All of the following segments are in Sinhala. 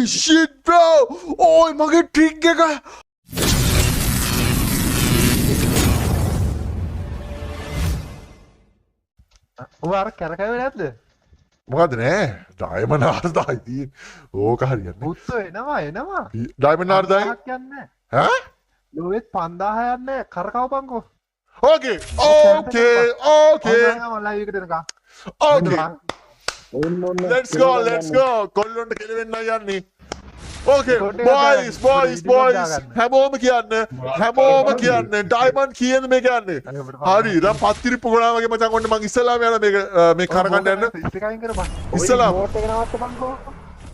Holy shit bro! ඕයි, මගේ ට්‍රික් එක. ඔබ අර කැරකැවේ නැද්ද? මොකද්ද? නෑ, ඩයමන්ඩ් 4000යි තියෙන්නේ. ඕක හරියන්නේ. බුත්තෝ එනවා එනවා. ඩයමන්ඩ් 4000යි? 5000ක් යන්නේ. ඈ? ලෝවෙත් 5000 යන්නේ, කරකවපන්කෝ. ඕකේ ඕකේ ඕකේ. මම ලයිව් එකට එනකම්. ඕකේ. Let's go, let's go. කොල්ලොන්ට කෙලවෙන්න යන්නේ. ඕකේ බොයිස් බොයිස් බොයිස්, හැමෝම කියන්න, හැමෝම කියන්න, ඩයමන්ඩ් කීයද මේක යන්නේ? හරි, දැන් පත්තිරිප්පු ගොනා වගේ මචං. ඔන්න මං ඉස්සලාම යනවා මේක මේ කරගන්න යන්න. එක අයින් කරපන්. ඉස්සලාම බෝට් එක නවත්තපන්කෝ.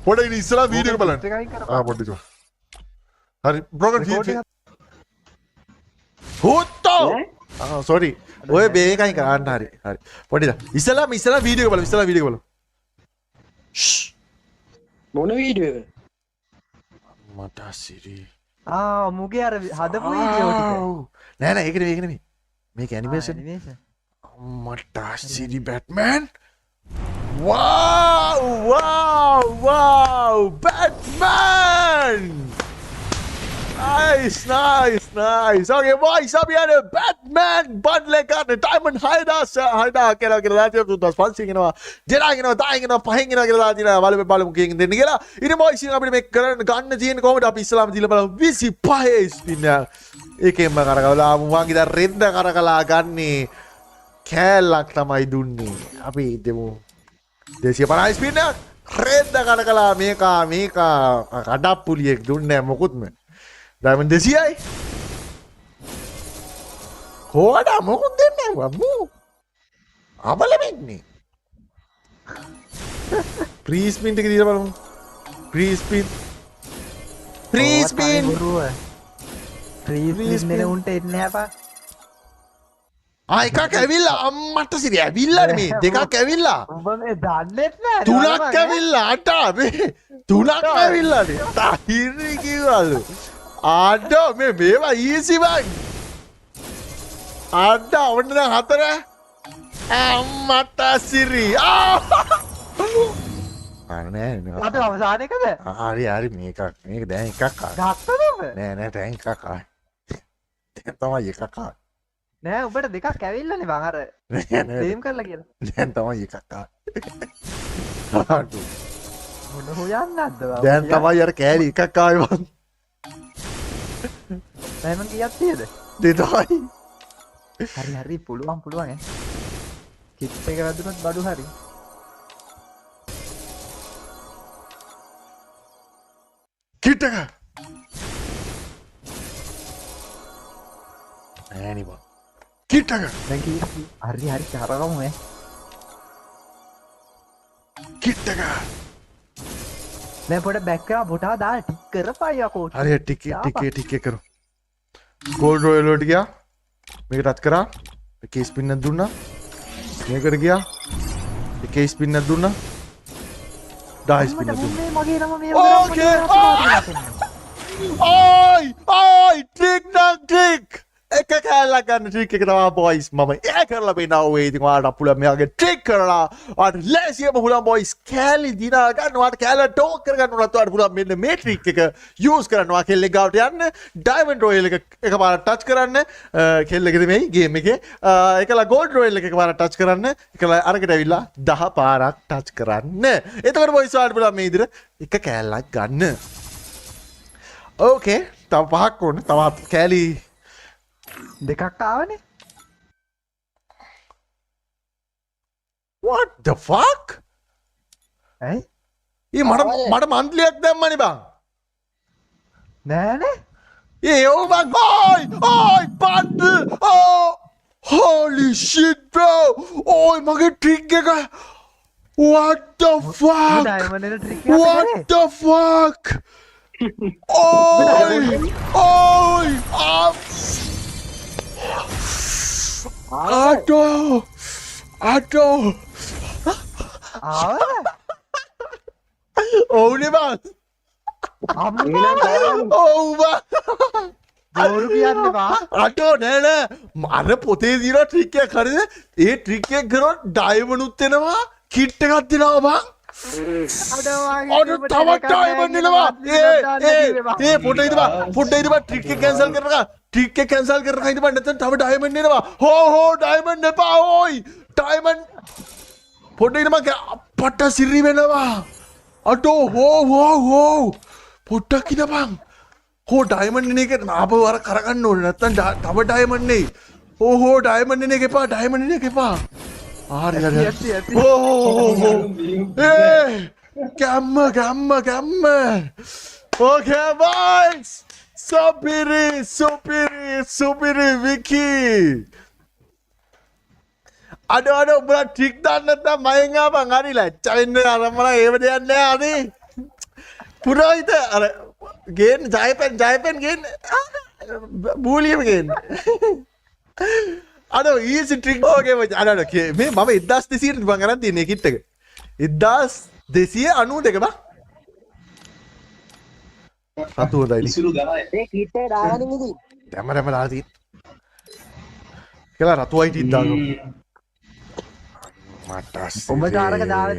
පොඩ ඉන්න, ඉස්සලාම වීඩියෝ එක බලන්න. එක අයින් කරපන්. ආ, පොඩ්ඩක්. හරි බ්‍රෝකන් හුත්තෝ. ආ සෝරි, ඔය මේක අයින් කරන්න. හරි හරි, පොඩි දා. ඉස්සලාම ඉස්සලාම වීඩියෝ එක බලමු, ඉස්සලාම වීඩියෝ එක බලමු. මොන වීඩියෝ එක? මට සිරි. ආ, මුගේ අර හදපු වීඩියෝ ටික. නෑ නෑ, ඒක නෙමෙයි, ඒක නෙමෙයි. මේක ඇනිමේෂන්. මට සිරි, Batman. Wow wow wow, Batman. Nice, nice, nice. Okay, boys, අපි යන Batman bundle එක ගන්න. Diamond 6000 6000 කියලා කියලා දාලා තියෙනවා. 3500 එනවා. 2000 එනවා, 1000 එනවා, 5 එනවා කියලා දාලා තියෙනවා. බලමු බලමු කීයෙන් දෙන්න කියලා. ඉතින් boys, ඉතින් අපිට මේක කරන්න ගන්න තියෙන්නේ කොහොමද? අපි ඉස්සලාම දීලා බලමු 25 ස්පින් එක. ඒකෙන්ම කරකවලා මං ඉතින් රෙද්ද කරකලා ගන්නේ. කෑල්ලක් තමයි දුන්නේ. අපි දෙමු 250 ස්පින් එකක්. රෙද්ද කරකලා මේකා මේකා කඩප්පුලියෙක් දුන්නේ නැහැ මොකුත්ම. ඩයමන්ඩ් 200යි. කොඩ මොකුත් දෙන්නේ නැහැ මූ. අබල වෙන්නේ. ෆ්‍රී ස්පින් ටික දීලා බලමු. Free spin. Free spin. Free spin දෙන උන්ට එන්නේ නැහැ පා. ආ, එකක් ඇවිල්ලා. අම්මට සිරි, ඇවිල්ලා නෙමේ, දෙකක් ඇවිල්ලා. උඹ මේ දන්නෙත් නෑ. තුනක් ඇවිල්ලා. අටා මේ තුනක් ඇවිල්ලා නේ. තහිරි කිව්වලු. අඩෝ, මේ මේවා ඊසි බං. අඩා, ඔන්න දැන් හතර. අම්මට සිරි. ආ නෑ නෑ. අද අවසාන එකද? හරි හරි, මේකක් මේක දැන් එකක් ආවා. ගත්තද ඔබ? නෑ නෑ, දැන් එකක් ආවා. දැන් තමයි එකක් ආවේ. නෑ, උඹට දෙකක් ඇවිල්ලානේ බං, අර නෑ නෑ, සේම් කරලා කියලා. දැන් තමයි එකක් ආවේ. අඩෝ. මොන හොයන්නක්ද බං? දැන් තමයි අර කෑලි එකක් ආවේ බං. ඩයමන්ඩ් කීයක් තියෙද? දෙතයි. හරි හරි, පුළුවන් පුළුවන් ඈ. කිට් එක වැදුනොත් බඩු හරි. කිට් එක නෑනේ බං. කිට් එක දැන් කී හරි හරි, කරගමු ඈ. කිට් එක දැන් පොඩ බැක් කරා, පොටා දාලා ටික් කරපන් යකෝ. හරි, ටික ටික ටික කරමු. ගෝල්ඩ් රොයල් වලට ගියා. මේක ටච් කරා. එකේ ස්පින් එකක් දුන්නා. මේකට ගියා. එකේ ස්පින් එකක් දුන්නා. 10 ස්පින් එකක් දුන්නා. මේ මගේ නම මේ. ඕකේ. ඕයි ඕයි, ට්‍රික් නම් ට්‍රික්. එක කෑල්ලක් ගන්න ට්‍රික් එක තමයි බොයිස් මම ඒ කරලා පෙන්නනවා. ඔය ඉතින් ඔයාලට පුළුවන් මෙයාගේ ට්‍රික් කරලා ඔයාලට ලේසියම පුළුවන් බොයිස් කෑලි දිනා ගන්න. ඔයාලට කෑල්ල ටෝක් කරගන්න උනත් ඔයාලට පුළුවන් මෙන්න මේ ට්‍රික් එක යූස් කරන්න. ඔයා කෙල්ලෙක් ගාවට යන්න, ඩයමන්ඩ් රොයල් එක එකපාරට ටච් කරන්න, කෙල්ල එක නෙමෙයි ගේම් එකේ, ඒකලා ගෝල්ඩ් රොයල් එක එකපාරට ටච් කරන්න, ඒකලා අරකට ඇවිල්ලා 10 පාරක් ටච් කරන්න. එතකොට බොයිස් ඔයාලට පුළුවන් මේ විදිහට එක කෑල්ලක් ගන්න. ඕකේ, තව පහක් ඕනේ. තව කෑලි දෙකක් ආවනේ. What the fuck? ඇයි? ඒ මට මට මන්ත්ලියක් දැම්මනේ බං. නෑනේ. ඒ ඔව් බං. ඕයි ඕයි, බන්ඩල්. ඕ holy shit bro. ඕයි මගේ ට්‍රික් එක. What the fuck? Diamond එන ට්‍රික් එකක්. What the fuck? ඕයි ඕයි, අඩෝ අඩෝ. ආවද? ඔව්නේ බං. අම්මා, ඔව් බං. බෝරු කියන්න එපා. අටෝ, නෑ නෑ, අර පොතේ තියෙන ට්‍රික් එකක් හරිද? ඒ ට්‍රික් එක කරොත් ඩයමන්ඩ් උත් එනවා, කිට් එකක් දෙනවා බං. අඩෝ තව ඩයමන්ඩ් එනවා. ඒ ඒ ඒ පොඩ්ඩක් ඉඳපන්, පොඩ්ඩක් ඉඳපන්. ට්‍රික් එක කැන්සල් කරනකම්, ට්‍රික් එක කැන්සල් කරනකම් ඉඳපන්. නැත්නම් තව ඩයමන්ඩ් එනවා. හෝ හෝ ඩයමන්ඩ් එපා ඕයි. ඩයමන්ඩ් පොඩ්ඩක් ඉඳපන්. අප්පට සිරි වෙනවා. අඩෝ හෝ හෝ හෝ පොඩ්ඩක් ඉඳපන්. හෝ ඩයමන්ඩ් එන එක ආපහු අර කරගන්න ඕනේ. නැත්නම් තව ඩයමන්ඩ් එයි. හෝ හෝ ඩයමන්ඩ් එන එක එපා, ඩයමන්ඩ් එන එක එපා. හරි හරි හරි. හෝ හෝ හෝ හෝ ඒ ගැම්ම ගැම්ම ගැම්ම. Okay boys, සුපිරි සුපිරි සුපිරි විකි. අඩෝ අඩෝ උඹලා ට්‍රික් දාන්න නැත්නම් මයෙන් ආපන්. හරි ලැජ්ජ වෙන්න අර මම ඒව දෙයක් නෑ. හරි පුරোহিত අර ගේන්න ජයපෙන් ජයපෙන් ගේන්න බූලියම ගේන්න. අඩෝ ඊසි ට්‍රික්. ඕකේ මචං. අඩෝ අඩෝ මේ මම 1200ට මං අරන් තියෙන්නේ කිට් එක 1292 බං. රතු හොඳයි නේ. ඉසුරු ගණයි. ඒ කිට් එක දාගනින් ඉතින්. දැම්ම දැම්ම දාලා තියෙන්නේ කියලා රතු අයිටි දාගමු. මට උඹට අරක දාලා